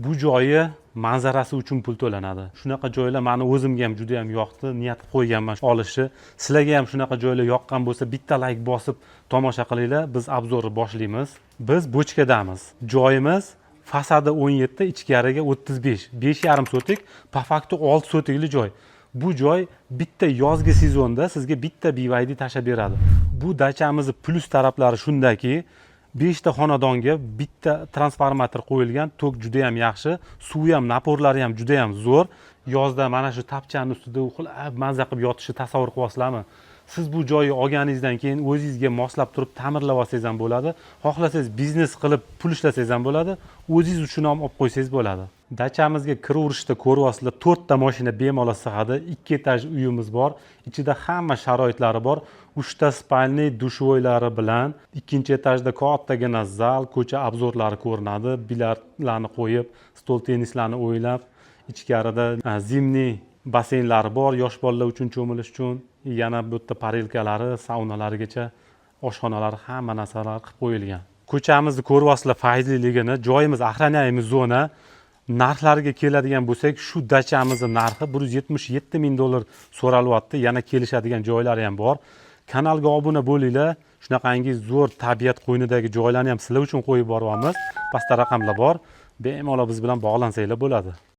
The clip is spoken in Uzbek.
Bu joyi manzarasi uchun pul to'lanadi. Shunaqa joylar mani o'zimga ham juda ham yoqdi, niyat qilib qo'yganman olishni. Sizlarga ham shunaqa joylar yoqqan bo'lsa, bitta layk bosib tomosha qilinglar. Biz обзор ni boshlaymiz. Biz Bochkadamiz. Joyimiz fasadi 17, ichkariga 35, 5,5 sotik, по факту 6 sotikli joy. Bu joy bitta yozgi sezonda sizga bitta BYD tashlab beradi. Bu dachamizni plyus taraflari shundaki, beshta xonadonga bitta transformator qo'yilgan, tok juda ham yaxshi, suvi ham, напор lari ham juda ham zo'r. Yozda mana shu tapchani ustida uxlab, maza qilib yotishni tasavvur qilyapsizlarmi? Siz bu joyni olganingizdan keyin o'zingizga moslab turib ta'mirlab olsangiz ham bo'ladi, xohlasangiz biznes qilib pul ishlasangiz ham bo'ladi, o'zingiz uchun ham olib qo'ysangiz bo'ladi. Dachamizga kiraverishda ko'ryapsizlar, to'rtta mashina bemalol sig'adi. Ikki etaj uyimiz bor, ichida hamma sharoitlari bor, uchta спальный, душевой lari bilan. Ikkinchi etajda kattagina zal, ko'cha обзор lari ko'rinadi. Bilyardlarni qo'yib, stol tennislarni o'ynab, ichkarida зимний basseynlari bor yosh bolalar uchun cho'milish uchun. Yana bu yerda парилка lari, saunalarigacha, oshxonalari, hamma narsalar qilib qo'yilgan. Ko'chamizni ko'ryapsizlar fayzliligini. Joyimiz охраняемый zona. Narxlariga keladigan bo'lsak, shu dachamizni narxi 177 ming dollar so'ralyapti, yana kelishadigan joylari ham bor. Kanalga obuna bo'linglar, shunaqangi zo'r tabiat qo'ynidagi joylarni ham sizlar uchun qo'yib boryapmiz. Pastda raqamlar bor, bemalol biz bilan bog'lansanglar bo'ladi.